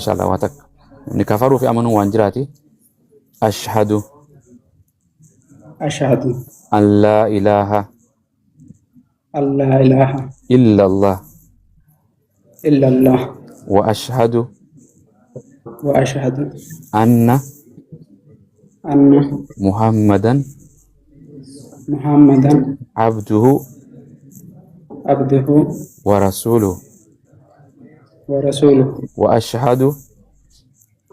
Inshallah waa takka. Namni kafaruu fi amanuun waan jiraati. Ashhadu Ashhadu an laa ilaaha an laa ilaaha illa Allah illa Allah wa ashhadu wa ashhadu anna anna Muhammadan Muhammadan abduhu abduhu wa rasuluhu wa rasuluhu wa ashhadu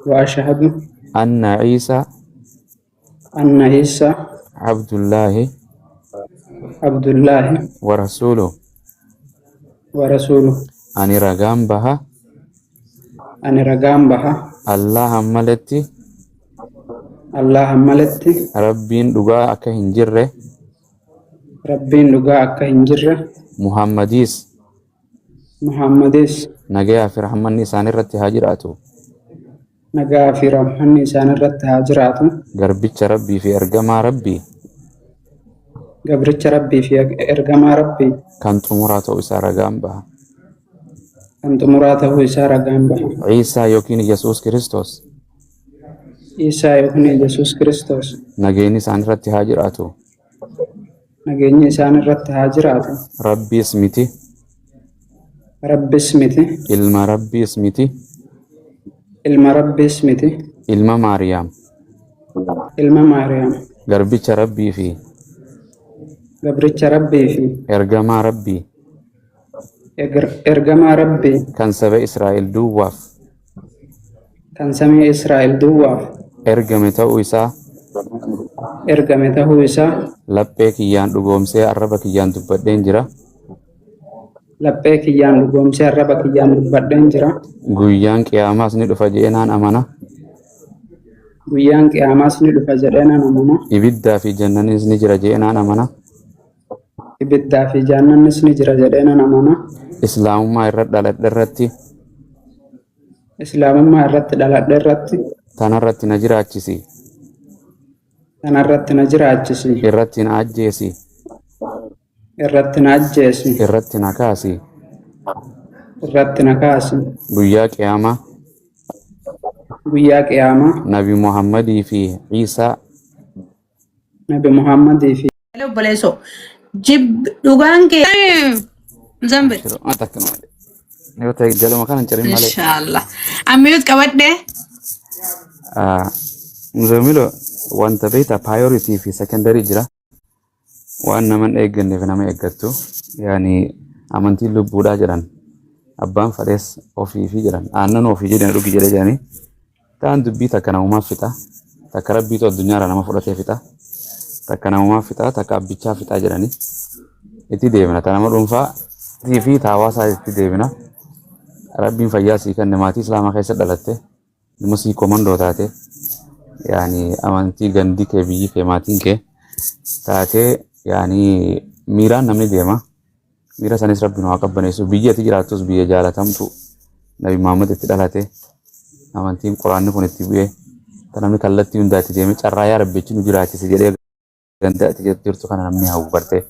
wa ashhadu anna Ciisa anna Isa abdullaahi abdullaahi wa rasuluhu. wa rasuluhu. Ani ragaan baha Ani ragaan baha Allahan maletti Allahan maletti Rabbiin dhugaa akka hin jirre Rabbiin dhugaa akka hin jirre Muhammadiis Muhammadis nagayaa fi rahmanni isaan irratti haa jiraatu. Nagaa fi rahmanni isaan irratti haa jiraatu. Garbicha Rabbii fi ergamaa Rabbii Gabricha Rabbii fi ergamaa Rabbii kan xumuraa ta'uu isaa ragaan baha. Kan xumuraa ta'uu isaa ragaan baha. Ciisaa yookiin Yesuus Kiristoos Isaa yookiin Yesuus Kiristoos nageenyi isaan irratti haa jiraatu. Nageenyi isaan irratti haa jiraatu. Rabbiis miti, Rabbis miti, ilma Rabbiis miti, ilma Rabbiis miti, ilma Maariyaam, ilma Maariyaam, garbicha Rabbii fi gabricha Rabbii fi ergamaa Rabbii ergamaa Rabbii kan saba Israa'el duwwaaf kan samii Israa'el duwwaaf ergame ta'uu isaa ergame ta'uu isaa laphee kiyyaan dhugoomsee arraba kiyyaan dubbadheen jira. Laphee kiyyaan dhugoomsee arraba kiyyaan dubbadheen jira. Guyyaan qiyaamaas ni dhufa jedhee naan amana. Guyyaan qiyaamaas ni dhufa jedhee nan amana. Ibiddaa fi jannanis ni jira jedhee naan amana. Ibiddaa fi jannannis ni jira jedhee nan amana. Islaamummaa irra dhaladhe irratti Islaamummaa irratti dhaladhe irratti tanarratti na jiraachisi. Tanarratti na jiraachisi. Irratti na ajjeesi. Irratti na ajjeesi. Irratti na kaasi. Irratti na kaasi. Guyyaa qiyaamaa Guyyaa qiyaamaa Nabi Muhammadii fi Ciisaa Nabi Muhammadii fi Obboleessoo jib dhugaan kee Zambe. Waan takka malee. Yoo ta'e jaluma kana hin cirin malee. Inshaallah. Ammiyuut qabadhe. Muzamilo, wanta beektaa, priority fi secondary jira. Waan nama hin eegganneef nama eeggattu. Yaani amantiin lubbuudhaa jedhan. Abbaan fadhees ofii fi jedhan. Aannan ofii jedhan dhugi jedhee jedhanii. Ta'an dubbii takka namumaaf fixa. Takka rabbiitu addunyaarraa nama fudhatee fixa. Takka namumaaf fixa, takka abbichaa fixa jedhanii. Itti deemna. Ta nama dhuunfaa fi ta hawaasaa itti deemna. Rabbiin fayyaa sii kenne, maatii islaamaa keessa dhalatte. Ilma sii komandoo taate. Yaani amantii gandi kee, biyyi kee, maatiin kee taatee, yaani miiraan namni deema. Miira sanis rabbi nu haa qabbaneessu. Biyyi ati jiraattus biyya jaalatamtu Nabi Muhammad itti dhalate. Amantiin quraanni kun itti bu'ee. Ta namni kallattii hundaa itti deemee carraa yaa rabbi achi nu jiraachise jedhee ganda ati jirtu kana namni hawwu bartee.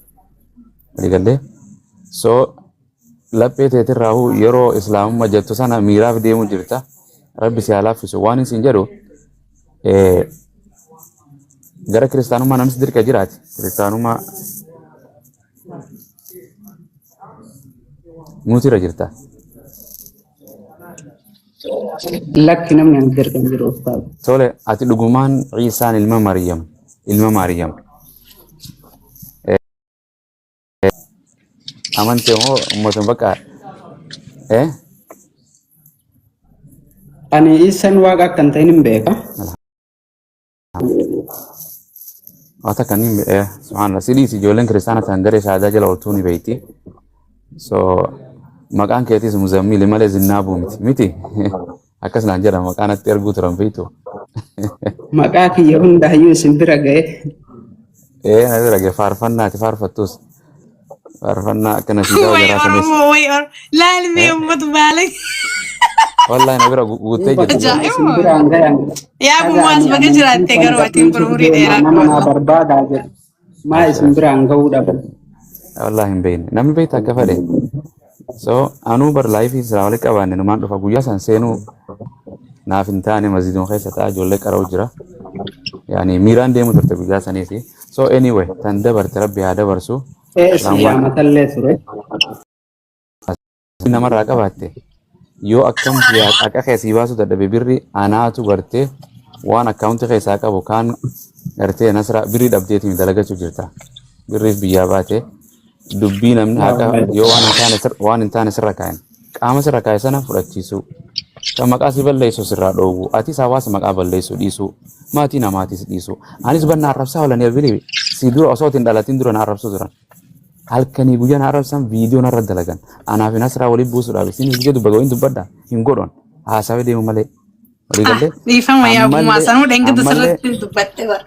Waliigallee. So laphee teetirraa yeroo islaamummaa jettu sana miiraaf deemu jirta. Rabbi si haa laaffisu. Waan isin jedhu, gara kiristaanummaa namni si dirqee jiraati. Kiristaanummaa nuutirra jirta. Lakki, namni ani dirqan jiru, ustaaz. Tole, ati dhugumaan Ciisaan ilma Maryam, ilma Maariyam amante moo uummatuma bakka eh? Ani Iisaan waaqa akka hin ta'in hin beeka. Waa takka ni subhaanallah, si dhiisi, ijoolleen kiristaana ta'an garee shahaadaa jala ooltuu ni beeyti. So maqaan keetis Muzammili malee Zinnaabuu miti miti, akkas naan jedhama, maqaan natti erguu turan beektu. Maqaa kiyya hundaayyuu isin bira ga'e. Ee, na bira ga'e, faarfannaati faarfattus faarfannaa akka nasiidaa Way jaraa sanis. Oromoo, way Oromoo. Laalmee uummatu baala. Wallahi na bira guuttee jirti. Isin Ajaa'iba. biraan gayan. Yaa Haga Bumaas ani baga amantii jiraatte kana garuu atiin kun gadhiisuuf umurii deemaa dheeraa nama naa qabata. barbaadaa jedhu. Maa isin biraan ga'uu dhaban? Wallahi hin beekne. Namni beekta akka fedhe. So anuu bar live silaa walitti qabaanne numaan dhufa guyyaa san seenuu. Naaf hin taane, masjiduma keessa ta'a, ijoollee qara'u jira. Yaani miiraan deemu turte guyyaa saniiti. So anyway, tan dabarte Rabbi haa dabarsu. Si Islaamummaa yaamatallee ture. namarraa qabaatte yoo akkam haqa keessii baasuu dadhabe, birri anaatu gartee waan akkaawunti keessaa qabu kaan gartee Nasra birrii dhabdeetiin dalagachuu jirta. Birriif biyyaa baate dubbii namni haqa yoo waan hin taane sirra kaayan, qaama sirra kaaye sana fudhachiisuu, kan maqaa si balleessu sirraa dhoowwu, atis hawaasa maqaa balleessuu dhiisuu, maatii namaatis dhiisuu. Anis banna arrabsaa oolanii bilii si dura osoo hin dhalatin dura na arrabsuu turan. Halkanii guyyaa na arrabsan, viidiyoo narra dalagan. Anaaf Nasraa waliin buusuudhaaf isin ija dubbata waliin dubbadha hin godhan, haasawee deemu malee. Walii Ah, gallee dhiifama yaa ammallee bumaa sanuu dheengadda ammallee sirriitti dubbatte bara.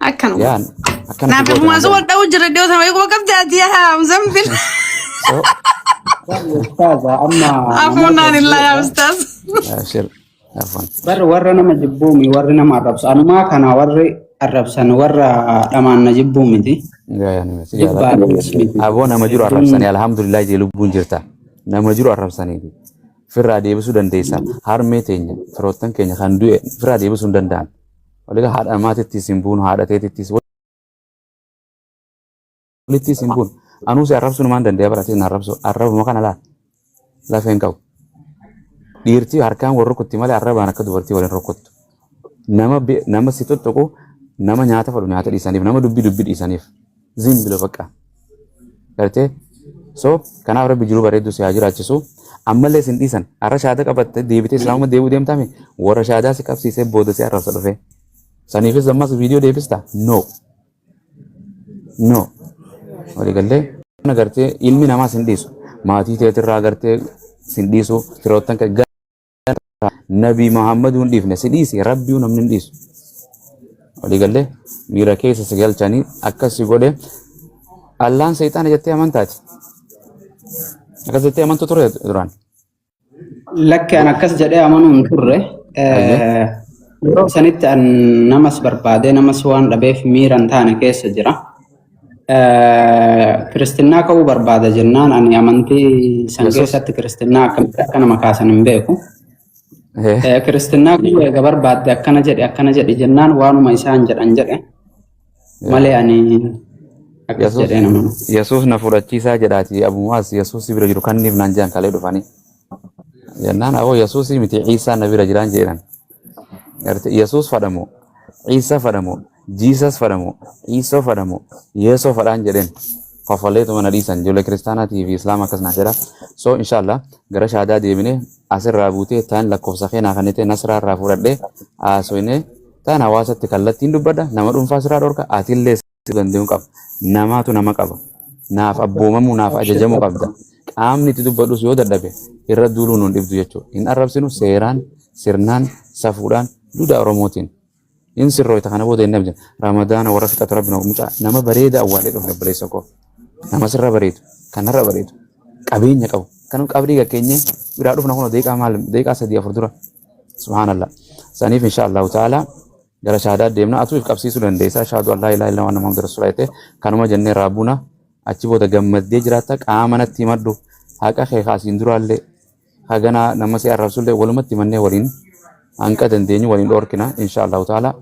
Akkanuma. Yaan akkana si Naaf goote bumaa naan sun jedhan. wal dha'uu jira dhiyoo sana wayii quba qabdi ati yaa Muzambil. So Ustaaza, amma namoota Afuunaan illaa yaa hedduudha. ustaaz. Shir afwan. Barri warra nama jibbuumi, warri nama arrabsu. Anumaa kana warri arrabsan warra dhamaan na jibbuu miti. Yaa yaa nima si jaalladha. Jibbaanis miti. Aboo, nama jiru Hedduun arrabsanii alhamdulillah jee lubbuun jirta. Nama jiru arrabsaniiti. Firraa deebisuu dandeessa. Harmee teenya, firoottan keenya kan du'e firraa deebisuu hin danda'an. Waliga haadha maatittis hin buunu, haadha teetittis walittis hin buunu. Anuu si arrabsuu numaan dandeenya, baratis na arrabsu. Arrabuma kana laal lafeen qabu. Dhiirtii harkaan wal rukutti malee arrabaan akka dubartii waliin rukuttu. Nama si tuttuqu, nama nyaata fedhu nyaata dhiisaniif, nama dubbii dubbii dhiisaniif. Zim bilo bakka. Gartee? So kanaaf Rabbi jiruu bareedduu si haa jiraachisu. Ammallee sin dhiisan. Har'a shaada qabatte deebitee islaamummaa deebi'uu deemtaami. Warra shaadaa si qabsiisee booda si arrabsa dhufe. Saniifis ammas viidiyoo deebista? No. No. Walii gallee kana gartee ilmi namaa sin dhiisu. Maatii teetirraa gartee sin dhiisu. Firoottan kee Nabii Muhammaduu hin dhiifne, si dhiisi Rabbiu namni hin dhiisu. Walii gallee miira keessa si galchanii akkas si godhe. Allaan seexaana jettee amantaati. Akkas jettee amantu ture duraan. Lakki, an akkas jedhee amanuu hin turre. Ayyee. Yeroo sanitti an namas barbaadee namas waan dhabeef miira hin taane keessa jira. Kiristinnaa ka'uu barbaada jennaan ani amantii san Yesuus. keessatti kiristinnaa akkamitti akka nama kaasan hin beeku. Kiristinnaa ka'uu eega barbaadde akkana jedhe akkana jedhe jennaan waanuma isaan jedhan jedhe malee ani akkas Yesuus jedhee nama. Yesuus na fudhachiisaa jedhaati Abu Mu'aaz Yesuus si bira jiru kanniif naan jedhan kalee dhufanii. Jennaan aboo, Yesuus miti, Ciisaa na bira jiraan jedhan. Garte Yesuus fadhamu, Ciisaa fadhamu, Jesus fadhamu, Ciisoo fadhamu, Yeesoo fadhaan jedheen. Kofaleetuma na dhiisan ijoollee kiristaanaatii fi islaama akkas naan jedha. So inshallah gara shaadaa deebinee asirraa buutee taan lakkoofsa keenaa kan ta'e Nasraa irraa fudhadhee haasofnee taan hawaasatti kallattiin dubbadha, nama dhuunfaa sirraa dhorka, atillee si danda'uu qaba. Namaatu nama qaba. Naaf abboomamuu, naaf ajajamuu qabda. Qaamni itti dubbadhus yoo dadhabe irra duuluu nuun dhibdu jechuudha. Hin arrabsinu, seeraan, sirnaan, safuudhaan, duudhaa Oromootiin. Hin sirrooyta kana booda hin dhabne. Ramadaana warra fixatu Rabbi nama mucaa nama bareeda awwaalee dhufne, obboleessa koo. Nama sirra bareedu, kanarra bareedu, qabeenya qabu. Kan qabrii gakkeenye biraa dhufna kun deeqaa maal deeqaa sadii afur dura. Subhaanallah. Saniif insha Allahu ta'ala gara shaadaa deemna. Atuu if qabsiisuu dandeessa. Ashhadu an laa ilaaha illallah wa anna Muhammadar rasuulullah jettee kanuma jennee raabuna. Achi booda gammaddee jiraatta, qaama natti himadhu. Haqa kee kaasiin duraallee haganaa nama si arrabsullee walumatti himannee waliin hanqa dandeenyu waliin dhoorkina insha Allahu ta'ala.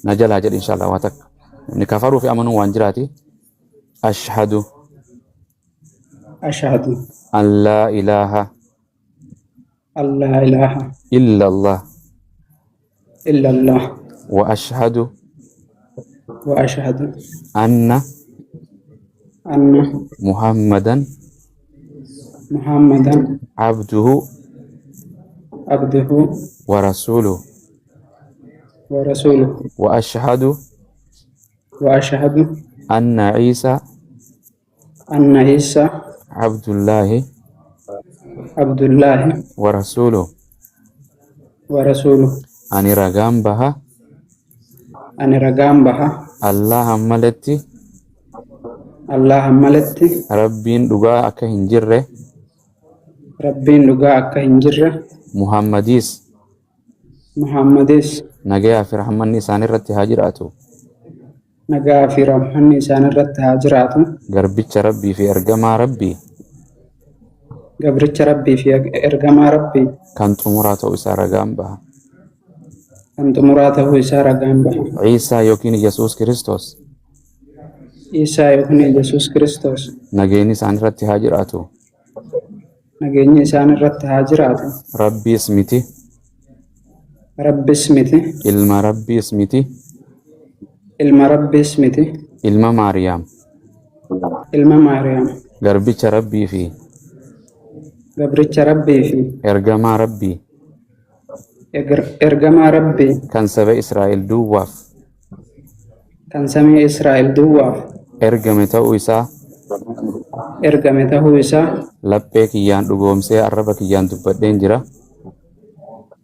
Na jalaa jedhi insha Allah waa takka. Namni kafaruu fi amanuun waan jiraati. Ashhadu Ashhadu an laa ilaaha an laa ilaaha illa Allah illa Allah wa ashhadu wa ashhadu anna anna Muhammadan Muhammadan abduhu abduhu wa rasuluhu wa rasuluhu wa ashhadu wa ashhadu anna Ciisa anna Isa abdullaahi abdullaahi wa rasuluhu. Wa rasuluhu. Ani ragaan baha Ani ragaan baha Allahan maletti Allahan maletti Rabbiin dhugaa akka hin jirre, Rabbiin dhugaa akka hin jirre, Muhammadis Muhammadis nagayaa fi rahmanni isaan irratti haa jiraatu, nagaa fi rahmanni isaan irratti haa jiraatu, garbicha Rabbii fi ergamaa Rabbii gabricha Rabbii fi ergamaa Rabbii kan xumuraa ta'uu isaa ragaan baha. Kan xumuraa ta'uu isaa ragaan baha. Ciisaa yookiin Yesuus Kiristoos Isaa yookiin Yesuus Kiristoos nageenyi isaan irratti haa jiraatu. Nageenyi isaan irratti haa jiraatu. Rabbiis miti, Rabbis miti, ilma Rabbiis miti, ilma Rabbiis miti, ilma Maariyaam, ilma Maariyaam, garbicha Rabbii fi gabricha Rabbii fi ergamaa Rabbii ergamaa Rabbii kan saba Israa'el duwwaaf kan samii Israa'el duwwaaf ergame ta'uu isaa ergame ta'uu isaa laphee kiyyaan dhugoomsee arraba kiyyaan dubbadheen jira.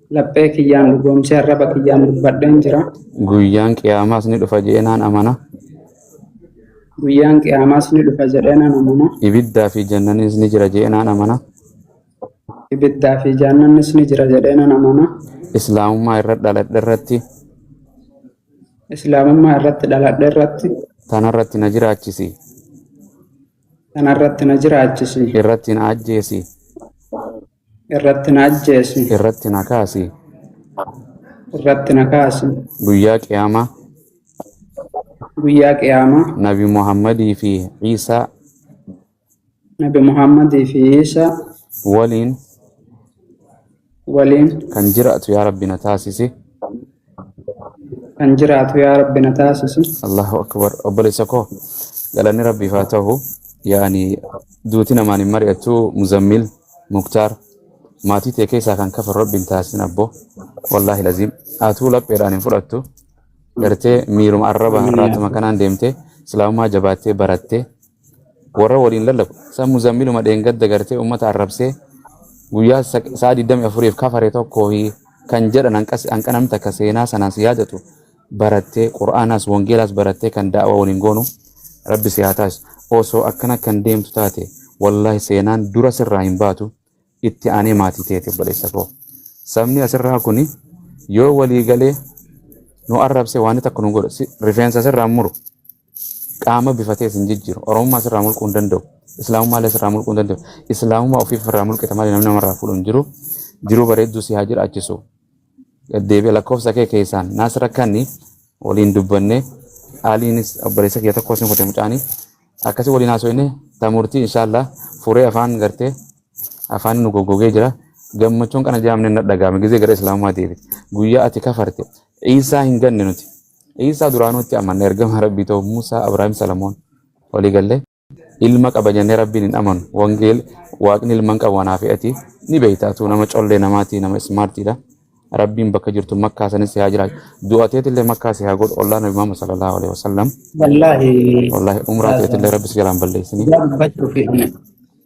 Laphee kiyyaan dhugoomsee arraba kiyyaan dubbadheen jira. Guyyaan qiyaamaas ni dhufa jedhee naan amana. Guyyaan qiyaamaas ni dhufa jedhee nan amana. Ibiddaa fi jannanis ni jira jedhee naan amana. Ibiddaa fi jannannis ni jira jedhee nan amana. Islaamummaa irra dhaladhe irratti Islaamummaa irratti dhaladhe irratti tanarratti na jiraachisi. Tanarratti na jiraachisi. Irratti na ajjeesi. Irratti na ajjeesi. Irratti na kaasi. Irratti na kaasi. Guyyaa qiyaamaa Guyyaa qiyaamaa Nabi Muhammadii fi Ciisaa Nabi Muhammadii fi Iisaa waliin waliin kan jiraatu yaa Rabbi na taasisi. Kan jiraatu yaa Rabbi na taasisi. Allahu akbar. Obboleessa koo, galanni Rabbiif haa ta'u. Yaani duuti namaan hin mari'attu. Muzammil Muktaar, maatii tee keessaa kan kafan Rabbi hin taasisin abbo. Wallaahi laziim. Atuu lapheedhaan hin fudhattu. Gartee miiruma arraba Amiin yaa har'aatuma kanaan deemtee islaamummaa jabaattee barattee warra waliin lallabu. San Muzammiluma dheengadda gartee uummata arrabsee guyyaa sa'a 24f kafare tokkoo fi kan jedhan hanqa namni takka seenaa sanaan si yaadatu barattee, qur'aanaas wangeelaas barattee kan da'awaa waliin goonu Rabbi si haa taasisu. Osoo akkana kan deemtu taate, wallaahi seenaan dura sirraa hin baatu, itti aanee maatii teeti obboleessa koo. Sabni asirraa kuni yoo walii galee nu arrabse waan takka nu godhu, rifeensa sirraa hin muru, qaama bifatee sin jijjiiru, Oromummaa sirraa mulquu hin danda'u, Islaamummaa illee sirraa mulquu hin danda'u. Islaamummaa ofiif irraa mulqita malee namni namarraa fuudhu hin jiru. Jiruu bareedduu si haa jiraachisu. Deebi'e lakkoofsa kee keessaan naas rakkanni waliin dubbanne, Aliinis obboleessa kiyya tokko sin kute mucaanii akkasii waliin haasofne tamurtii inshaallah furee afaan gartee afaan nu goggogee jira. Gammachuun kana jaamne na dhagahame gizee gara Islaamummaa deebite. Guyyaa ati kafarte Iisaa hin ganne, nuti Iisaa duraanuutti amanna ergama Rabbii ta'u. Musaa, Abrahaam, Salamoon walii gallee ilma qaba jennee Rabbiin hin amanu. Wangeel Waaqni ilma hin qabu. Anaa fi ati ni beekta, atuu nama collee namaati, nama smartiidha. Rabbiin bakka jirtu Makkaa sanis si haa jiraatu, du'ateetillee Makkaa si haa godhu, ollaa Nabi Muhammad sallallahu alaihi wasallam. Wallaahi Wallaahi umraa teetillee Rabbi si jalaan balleessini. Dhugaa dubbachuuf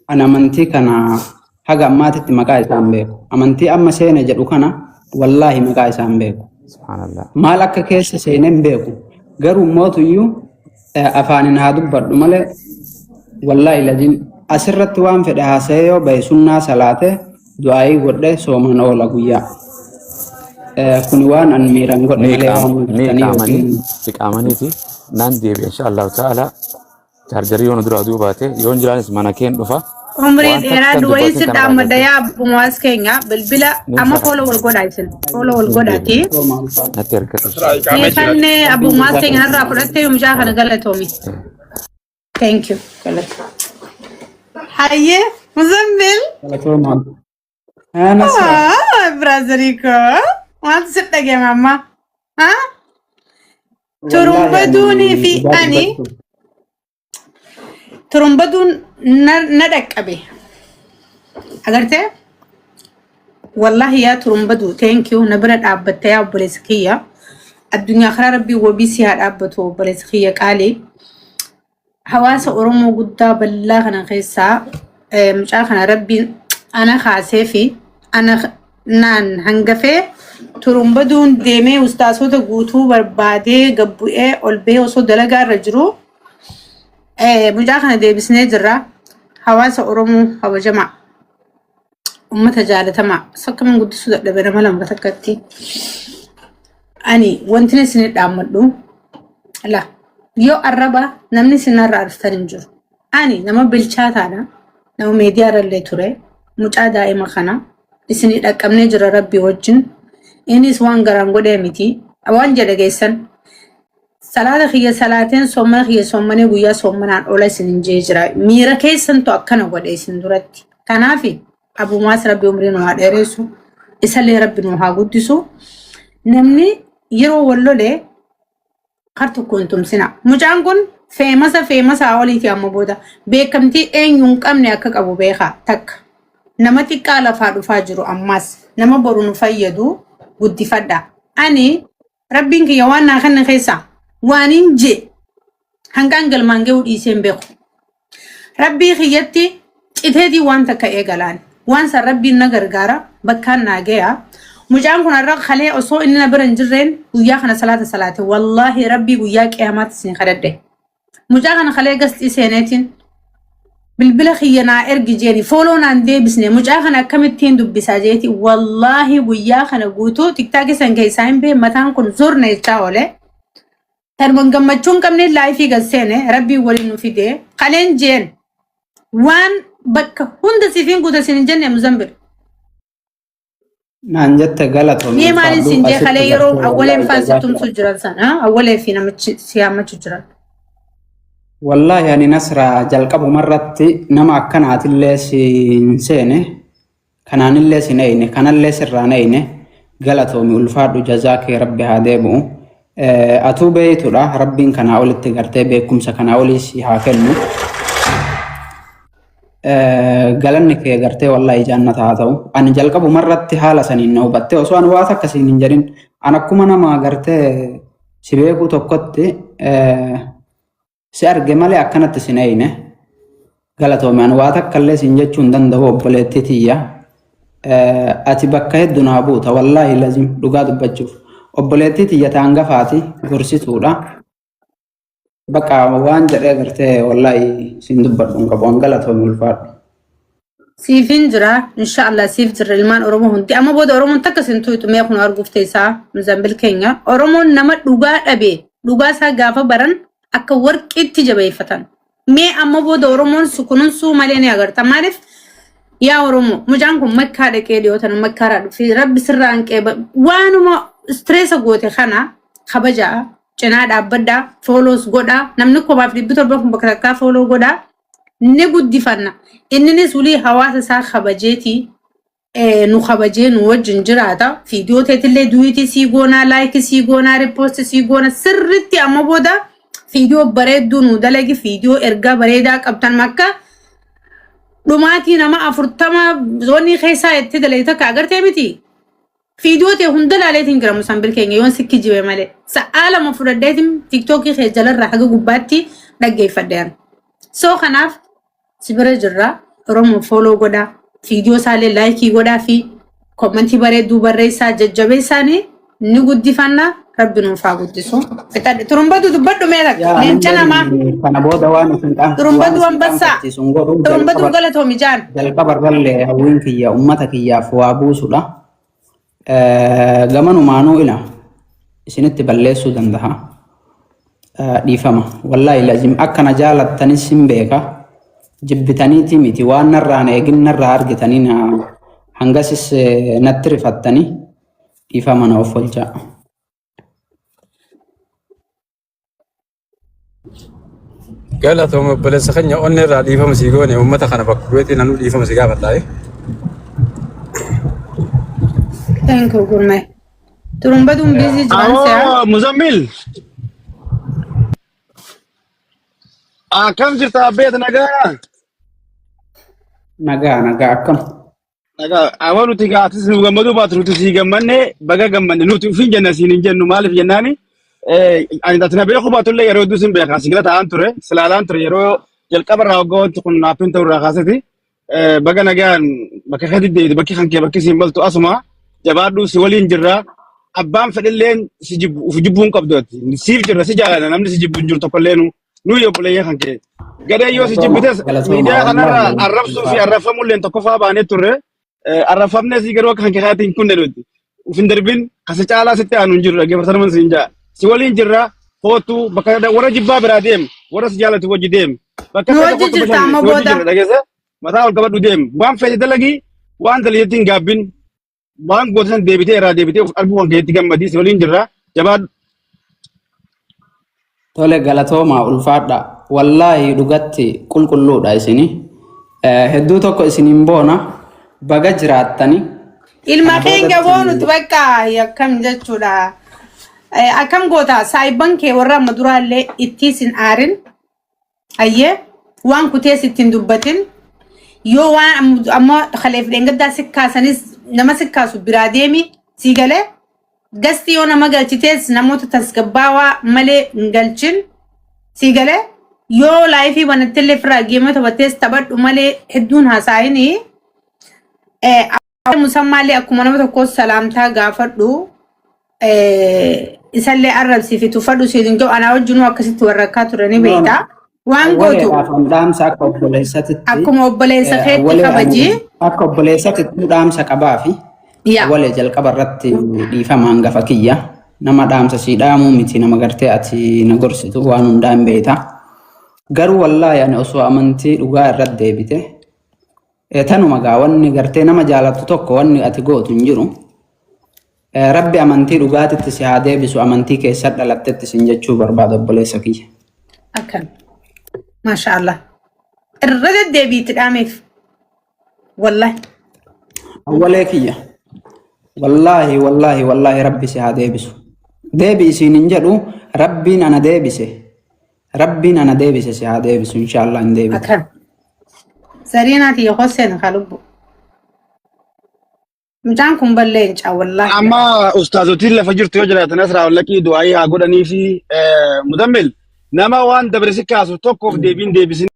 ani amantii kana haga ammaatitti maqaa isaan beeku. Amantii amma seene jedhu kana wallaahi maqaa isaan beeku. Subhaanallah. Maal akka keessa seene hin beeku. Garuu mootuyyuu afaanin haa dubbadhu malee, wallaahi laziim asirratti waan fedhe haasa'ee yoo bahe, sunnaa salaate, du'aayii godhe, sooman oola guyyaa. Kuni waan an miiran godhe Ni malee waan ni bultanii iqaamanii yookiin iqaamaniiti naan deebi'e insha Allahu ta'ala. Chaarjarii yoo nu duraa duuba baate yoon jiraanis mana keen dhufa. Umrii Waan dheeraa takka duwwayii dubbatin si kanarraa dhaammadha gartee. yaa abbumaas keenya bilbila Nin amma fara. follow wal godhaa, isin follow wal Nin godhaati. deebi'a. Sooma ulfaata. Natti ergatu. Asirraa iqaamee jira. Meeshaan abbumaas keenya narraa fudhattee mucaa kana galatoomi. Thank you. Galatoom. Hayyee Muzammil. Galatooma. Nasra. Ah, brother koo. Maaltu si dhagahame amma? Ah? Wallaahi Turumbaduunii ani fi dhugaa ani dubbachuuf. Turumbaduun na dhaqqabe. Agartee? Wallahi yaa turumbaduu, thank you, na bira dhaabbatte yaa obboleessa kiyya. Addunyaa karaa Rabbii wabii si haa dhaabbatu, obboleessa kiyya qaalii. Hawaasa Oromoo guddaa bal'aa kana keessaa mucaa kana Rabbiin ana kaasee fi ana naan hangafee turumbaduun deemee ustaasota guutuu barbaadee gabbu'ee ol bahee osoo dalagaa irra jiru mucaa kana deebisnee jirra. Hawaasa Oromoo kabajamaa, ummata jaalatamaa, sakkamiin guddisuu dadhabe nama lama takkatti. Ani wanti isin dhaammadhu la yoo arraba namni isinarraa arftan hin jiru. Ani nama bilchaataadha. Nama miidiyaa irra illee ture. Mucaa daa'ima kana isinii dhaqqabnee jira Rabbii wajjin. Innis waan garaan godhee miti. Waan jedhe geessan. Salaata kiyya salaateen soommana kiyya soommanee guyyaa soommanaan oola isin hin jee jira. Miira keessantu akkana godhe isin duratti. Kanaaf abumaas rabbi umrii nu haa dheeressu. Isallee rabbi nu haa guddisu. Namni yeroo wal lolee kar tokko hin tumsina. Mucaan kun feemasa feemasaa oliiti amma booda beekamtii eenyu hin qabne akka qabu beekaa takka. Nama xiqqaa lafaa dhufaa jiru ammas nama boru nu fayyadu guddifadha. Ani rabbiin kiyya waan naa kenne keessaa waan hin jee hanqaan galmaan ga'uu dhiisee hin beeku. Rabbii kiyyatti citeetii waan takka eegalaan. Waan san rabbiin na gargaara bakkaan naa gaya. Mucaan kun har'a kalee osoo inni na bira hin jirreen guyyaa kana salaata salaate. Wallaahi rabbii guyyaa qiyaamaatti isin kadhadhe. Mucaa kana kalee gasxii seeneetiin bilbila kiyya naa ergi jeeni follow naan deebisne mucaa kana akkamittiin dubbisaa jeeti wallaahi guyyaa kana guutuu TikTokii san keessaa hin bee mataan kun zorna jechaa oole. Tanuma gammachuu hin qabne live gad seene rabbiin waliin nu fide kaleen jeen waan bakka hunda siif hin guuta sin hin jenne Muzambil. Naan jette galatoomi Mee maaliin ulfaadhu sin jee asitti kalee yeroo gartee awwaleen wallaahi faan si jazaa tumsu jiran sana awwalee fi namichi si yaammachuu jiran. Wallaahi ani Nasra jalqabumarratti nama akkanaatillee siin seene kanaanillee sin eeyne kanallee sirraan eeyne galatoomi ulfaadhu jazaa kee rabbi haa deebi'u. Atuu beeytudha rabbiin kanaa olitti gartee beekumsa kanaa olii si haa kennu. Galanni kee gartee wallaahi jannata haa ta'u. Ani jalqabumarratti haala saniin na hubatte osoo ani waa takka siin hin jedhin an akkuma nama gartee si beekuu tokkotti si arge malee akkanatti sin eeyne. Galatoomi ani waa takka illee siin jechuu hin danda'u obboleettii tiyya. Ati bakka hedduu naa buuta wallaahi lazim dhugaa dubbachuuf. Obboleettii tiyya ta hangafaati gorsituudha. Bakka waan jedhee gartee wallaahi siin dubbadhu hin qabu an galatoomi ulfaadhu. Siifin jira inshallah siif jirra ilmaan Oromoo hundi amma booda Oromoon takka sin tuyxu mee kun arguuf teessaa Muzambil keenya Oromoon nama dhugaa dhabe dhugaa isaa gaafa baran akka warqiitti jabeeffatan mee amma booda Oromoon si kunuunsuu malee ni agarta maaliif yaa Oromoo mucaan kun makkaa dhaqee dhiyootan makkaarraa dhufee rabbi sirraan qeeba waanuma stress goote kana kabajaa cinaa dhaabbadhaa follows godhaa namni 1700 kun bakka takkaa follow godhaa ni guddifanna. Inninis ulii hawaasa isaa kabajeeti nu kabajee nu wajjin jiraata. Viidiyoo teetillee duet sii goonaa, like sii goonaa, repost sii goona sirritti amma booda viidiyoo bareedduu nu dalagi viidiyoo ergaa bareedaa qabtan akka dhumaatii nama 40 zoonii keessaa itti dalagi takka agartee miti. Viidiyoo ta'e hunda laaleetiin jira Musambil keenya yoon sikki jibe malee. Sa'aa 2 fudhadheetiin TikTokii kee jalarraa haga gubbaatti dhaggeeffadheera. So kanaaf si bira jirra. Oromoo follow godhaa. Viidiyoo isaallee like godhaa fi comment bareedduu barreessaa jajjabeessaanii ni guddifanna. Rabbi nuuf haa guddisu. Fixadhe. Turumbatu dubbadhu mee takka. Yaa Leenca namaa. anillee kana booda waan isin waan Turumbatu isin ambassaa. qaanfachiisu hin godhu Turumbatu jalqaba galatoomi jaan. jalqaba irrallee hawwiin kiyya ummata kiyyaaf waa buusudha. Gamanumaanuu ila isinitti balleessuu danda'a. Dhiifama. Wallaahi lazim akka na jaalattanis hin beeka. Jibbitaniiti miti waan narraan eegin narraa argitanii na hangasis natti rifattanii dhiifama na of olchaa. Galatooma obboleessa keenya onnee irraa dhiifama sii goone uummata kana bakka bu'eetii nanuu dhiifama si gaafadha. Thank you gurmee. Turumbatuun busy jiran si'a. Awoo Muzammil akkam jirta abbeet nagaa? Nagaa nagaa akkam. Nagaa awwa nuti gaatis nu gammaduu baatu nuti sii gammanne baga gammanne nuti ofiin jenna siin hin jennu maaliif jennaani ani ati na beeku baatullee yeroo hedduu sin beekaa si gala ta'aan ture silaalaan ture yeroo jalqaba irraa waggaa wanti kun naaf hin ta'u irraa kaaseti baga nagaan bakka keetti deebite bakki kan kee bakki siin baltu asuma jabaadhu si waliin jirra abbaan fedhilleen si jibbu uf jibbuu hin qabdu ati siif jirra si jaalana namni si jibbu hin jiru tokkolleenu nuyi obboleeyyan kan kee gadee yoo si Galatooma jibbites galatooma miidiyaa kanarra wallaahi arrabsuu fi ulfaadha. arrabfamulleen tokkoffaa baanee turre arrabfamnee si garuu akka kan kee hin kunne nuti uf hin darbin kasa caalaa sitti aanu hin jiru dhaggeeffatama siin jaa si waliin jirra kootu bakka warra jibbaa biraa deem warra si jaalatu wajji deem bakka Nu feete wajji kootu jirta bashanni amma si wajji booda. jirra dhageesse mataa ol qabadhu deem waan feete dalagi waan dalageetti hin gaabbin. Waan goote san deebitee irraa deebitee of arguu kan keetti gammadii si waliin jirra. Jabaadhu. Tole, galatoomaa, ulfaadha. Wallaahi dhugatti qulqulluudha isini. Hedduu tokko isiniin boona, baga jiraattani. Ilma Kana keenya boodatti boonuti bakka akkam jechuudha. Akkam goota, saayibban kee warra amma duraallee ittii sin aarin, ayyee waan kutees ittiin dubbatin, yoo waan amma kaleef dheengaddaa si kaasanis nama si kaasu biraa deemi. Sii galee gasti yoo nama galchitees namoota tasgabbaawaa malee hin galchin. Sii galee yoo live banattillee firaa game taphattees taphadhu malee hedduun haasa'inii. Musammaallee akkuma nama tokko salaamtaa gaafadhu. Isallee arrabsii fi tuffadhu siin hin jiru, anaa wajjinuu akkasitti warra akkaa turanii No, no. beektaa. Waan gootu Awwaleedhaaf an dhaamsa akka obboleessatitti akkuma obboleessa keetti awwalee ani kabajii. akka obboleessatitti dhaamsa qabaa fi Yaa. awwalee jalqaba irratti dhiifama, hangafa kiyya, nama dhaamsa sii dhaamuu miti, nama gartee ati na gorsitu waan hundaa hin beekta. Garuu wallaahi ani osoo amantii dhugaa irratti deebite, tanuma gaa wanni gartee nama jaalattu tokko wanni ati gootu hin jiru. Rabbi amantii dhugaatitti si haa deebisu, amantii keessa dhalattetti sin jechuu barbaada, obboleessa kiyya. Akkan. Maasha Allah. Irra deddeebiitti dhaameef. Wallahi. Awwalee kiyya. Wallaahi, wallaahi, wallaahi, rabbi si haa deebisu. Deebi isiin hin jedhu, rabbiin ana deebise. Rabbiin ana deebise si haa deebisu, inshaallah hin deebitu. Akkan. Sariinaati yoo seen kalubbu. Mucaan kun ballee hin caa wallaahi. Amma ustaazotiin lafa jirtu yoo jiraatan asirraa wallaqii du'aayii haa godhanii fi Muzammil nama waan dabre si kaasu tokkoof deebiin deebisin.